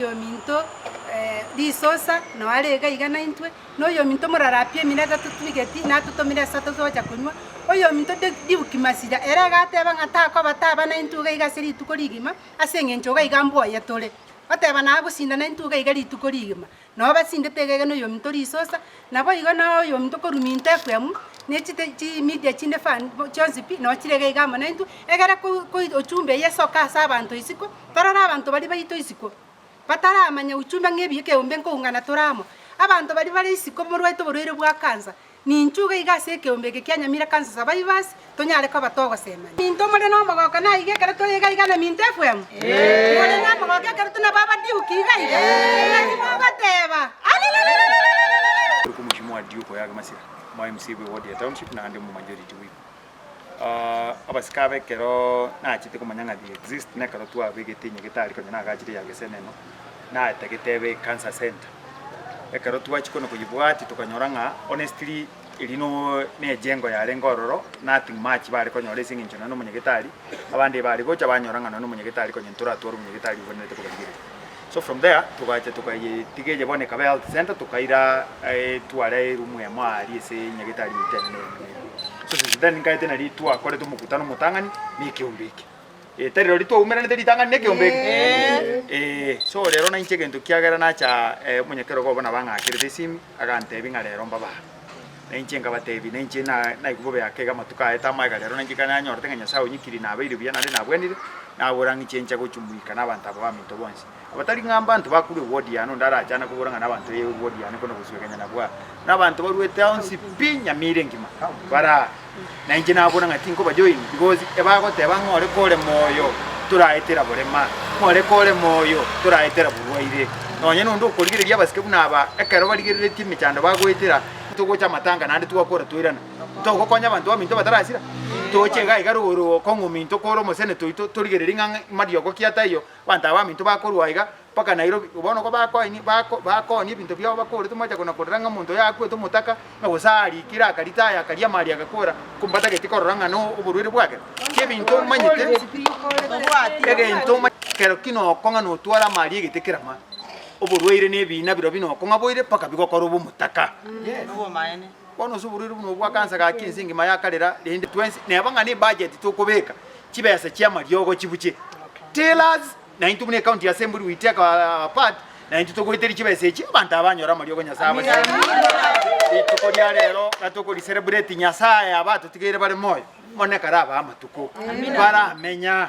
Oyominto risosa nao are iga iga naintwe, na oyominto morarapie emina atatotwigeti, natotomire ase atogocha konywa. Oyominto Duke Masira ere agateba ng'a takoba taba naintwe iga iga ase rituko rigima, ase eng'encho iga iga mbwoye tore. Oteba nagosinda naintwe iga iga rituko rigima. Nao basindete iga iga na oyominto risosa, naboigo na oyominto korwa minto FM, ne chite chimedia chinde fan chionsi pi, nao chire iga iga amo naintwe, egere ko ko ochumbe eye esoke ase abanto isiko, Torore abanto baria baito isiko, bataramanya uchumbe ng'a ebiya ekeombe nkoung'ana tore amo. Abanto baria bare isiko morwaete oborwaire bwa kansa, ninchu iga iga ase ekeombe eke kia Nyamira Cancer Survivors, tonyare koba togosemania. Minto more nomogoko naiga ekero tore iga iga na Minto FM? More nomogoko ekero tuna baba Duke iga iga? Naki mogoteba? Alelelelelelelelele! Korwa Mheshimiwa Duke Oyage Masira, omo MCA bwe ward ya Township naende omo majority whip. Abasike aba ekero nachete komanya ng'a they exist na ekero twabegete nyagetari konya nagachire ya Geseneno, natagete ebe cancer center. Ekero twachia kona koyebwatia tokanyora ng'a honestly eria no na ejengo yarenge ororo nothing much bare konyora ase eng'encho nonye na omonyagetari, abande bare gocha banyora ng'a nonye na omonyagetari konya ntoratware omonyagetari obwenerete kobarigereria. So from there togacha tokayetiga eye bono ekaba health center tokaira tware eroom emo aria ase nyagetari yaito enene ya Nyamira. So since then nkaete nari twakorete omokutano omotang'ani na ekeombe eke. Eh tari rirorio twaumeranete ritang'ani na ekeombe eke? Eh, so rero nainche egento kiagera nacha omonyakerogo obo nabo ang'akerete esimi agantebia ng'a rero mbaba aa. Na inche nkabatebia, na inche na naigwa bobe ake iga amatuko aye tamaega rero, na inche ekero nanyorete ng'a Nyasae onyikirie nabeire buya naende nabwenire, nabora ng'a inche nche gochumuika nabanto aba baminto bonsi. Aba tari ng'a mbanto bakorwa eward yane onde arache ane kobora ng'a nabanto ba eward yane kona goswegenya nabwo aa. Nabanto baruete onsi pi Nyamira engima bare aa. Na inche nabora ng'a tinkoba join because ebagoteba ng'a ore kore moyo toraetera borema, ng'a ore kore moyo toraetera borwaire. Nonye nonde okorigereria abasike buna aba ekero barigereretie emechando bagoetera, togocha amatanga naende twakora twairana. Ntogokonya abanto baminto batarasira? Toche iga iga rogoro okong'u ominto kore omosenetor oito torigererie ng'a ng'a mariogo ki ataiyo, abanto aba baminto bakorwa iga Mpaka Nairobi, bono ko bakoini bako bakoonia ebinto biabo bakorete mwacha kona korera ng'a omonto oyo akwete omotaka, ng'a gose arikire akaritaya akaria amari agakora, ko mbatageti korora ng'a no oborwaire bwagera. Ki ebinto omanyete, egento omanyete kero ki nokong'a notware amari egete kerama, oborwaire na ebina birobio nokong'a boire mpaka bigokora obe omotaka. Bono ase oborwaire buna obwo bwa kansa gaki ense engima yakarera rende twensi neba ng'a ne ebudget tokobeka, chibesa chia amariogo chibuche. Tell us Na intwe buna ecounty ya Semburi we take our part, na intwe togoeteria chibesa echi, abanto aba banyore amariogo Nyasae abasesenie. Rituko ria rero gatokori celebrate Nyasae aba atotigeire bare moyo, bono ekero abae amatuko, baramenya,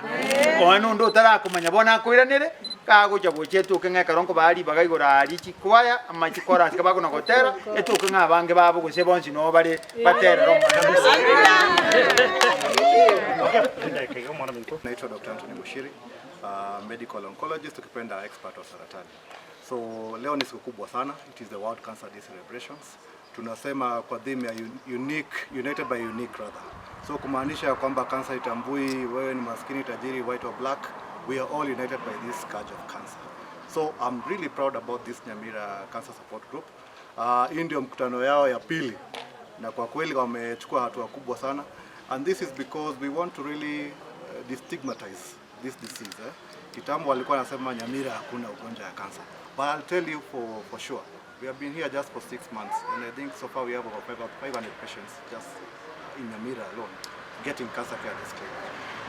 onye nonde otarakomanya bono akoiranere, kagocha gocha etoke ng'a ekero nkobaa ribaga igoro aria chikwaya ama chikorasi bakona gotera, etoke ng'a abange babo gose bonsi noo bare baterere Omonene. Naitwa Dr. Anthony Mushiri, uh, medical oncologist ukipenda expert wa saratani. So leo ni siku kubwa sana, it is the World Cancer Day celebrations. Tunasema kwa theme ya unique, united by unique rather. So kumaanisha ya kwamba kansa itambui wewe ni maskini, tajiri, white or black, we are all united by this scourge of cancer. So I'm really proud about this Nyamira Cancer Support Group. Uh, hii ndio mkutano yao ya pili na kwa kweli wamechukua hatua kubwa sana and this is because we want to really uh, destigmatize this disease eh. Kitambo walikuwa wanasema Nyamira hakuna ugonjwa ya cancer but I'll tell you for, for sure we have been here just for six months and I think so far we have over 500 patients just in Nyamira alone getting cancer care this clinic.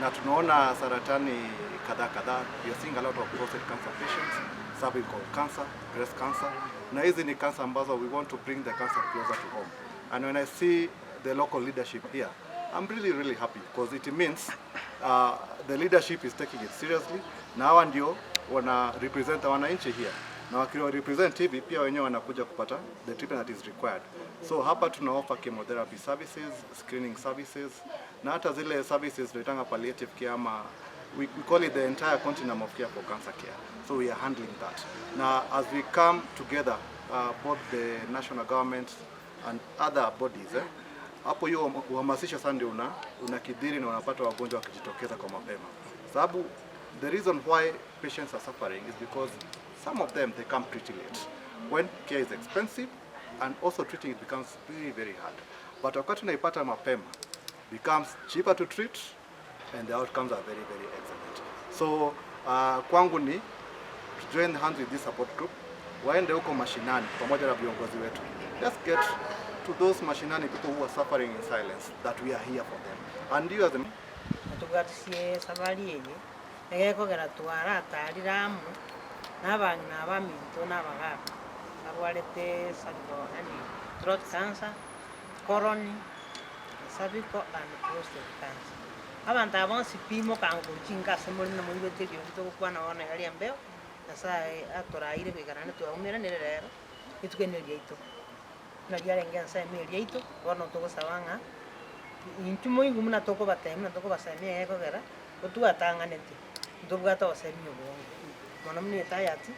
Na tunaona saratani kadhaa kadhaa, we are seeing a lot of prostate cancer patients, cervical cancer, breast cancer. Na hizi ni cancer ambazo we want to bring the cancer closer to home. And when I see the local leadership here, I'm really really happy because it means uh, the leadership is taking it seriously na hawa ndio wana represent wananchi here na wakiwa represent hivi pia wenyewe wanakuja kupata the treatment that is required. So hapa tuna offer chemotherapy services, screening services na hata zile services tunaitanga palliative care ama we, we call it the entire continuum of care for cancer care. So we are handling that. Now as we come together uh, both the national government and other bodies eh, hapo hiyo uhamasisho sana ndio una unakidhiri na unapata wagonjwa wakijitokeza kwa mapema, sababu the reason why patients are suffering is because some of them they come pretty late when care is expensive and also treating it becomes very very hard, but wakati unaipata mapema becomes cheaper to treat and the outcomes are very very excellent. So uh, kwangu ni to join hands with this support group, waende huko mashinani pamoja na viongozi wetu. Let's get to those mashinani people who are suffering in silence that we are here for them. And you as the Tobwatisie esabari eye, egekogera twaratarire amo nabang'ina abaminto na abagaaka barwarete cervical yaani throat cancer, colon, cervical and prostate cancer. Abanto aba bonsi pi mokaanga korwa chinka ase more buna moigwete eriogi togokwana bono iga ri'embeo, Nyasaye atoraire goika naende twaumeranire rero, rituko eri neriaito. Buna riarenge ensemo eria yaito, bono togosaba ng'a intwe moigwe buna tokobatebia buna tokobasemia egekogera, gotwatang'anete, ntobwate obosemia obonge. Mono buna etayati,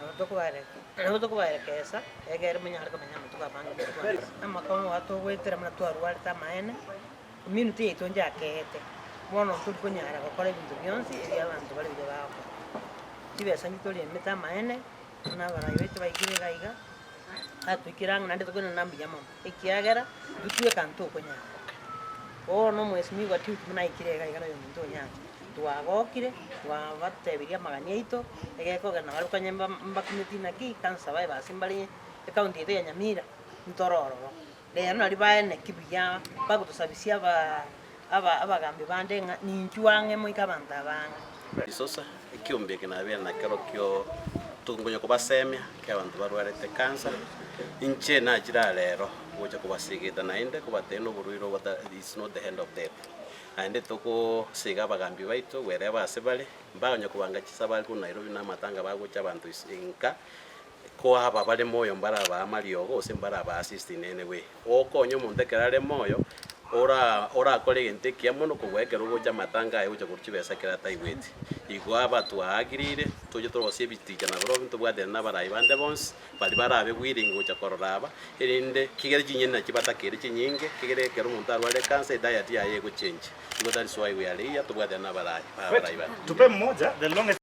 nabo tokobaereke nabo tokobaerekesa, egere monyare komenya amatuko amange motware. Amakong'u aya togoetera buna twarwarete amaene, community yaito njakeete, bono ntori konyara gokora ebinto bionsi ebi abanto bare buya bagokora. Chibesa nchitoremete amaene, buna abarai baito baikire iga iga. Atoikire ang'e naende tokoirana mbuya mono, ekiagera intwe tweka ntokonyara. Bono omwesimigwa Tito buna aikire iga iga na oyominto onyancha, twagokire, twabatebirie amagani aito, egekogera nabo konya mba mbakumeti naki kansa baye base mbare ecounty yaito ya Nyamira, ntore ororo. Rero nario baeneki buya, bagotosabisia aba aba abagambi bande ng'a ninchwo ang'e moike abanto aba ang'e. Risosa, ekiombe eke nabere nakerokio tokonya kobasemia ki abanto barwarete cancer, inche nachire aa rero gocha kobasegeta naende kobatebia na oborwaire obo ta is not the end of death. Naende tokosiga abagambi baito wherever ase bare, mbakonya kobanga chisabari korwa Nairobi na amatanga bagocha abanto is nka, koaba bare moyo mbarabaa amariogo gose mbarabaa assist in any way. Okonye omonto ekero are moyo, ora orakore egento ekiya mono kobua ekero ogocha amatanga aye ogocha korwa chibesa ekero ataigweti. Igo aba twaagirire, toche torosie ebiticha nabarobio ntobwatane na abarai bande bonsi, baria barabe willing gocha korora aba, erinde kigere chinyeni nachio batakere chinyinge, kegere ekero omonto arwarire cancer ediet yaye egochenji. Igo that is why we are here, tobwatane na abarai, abarai bande. Tupe mmoja the longest.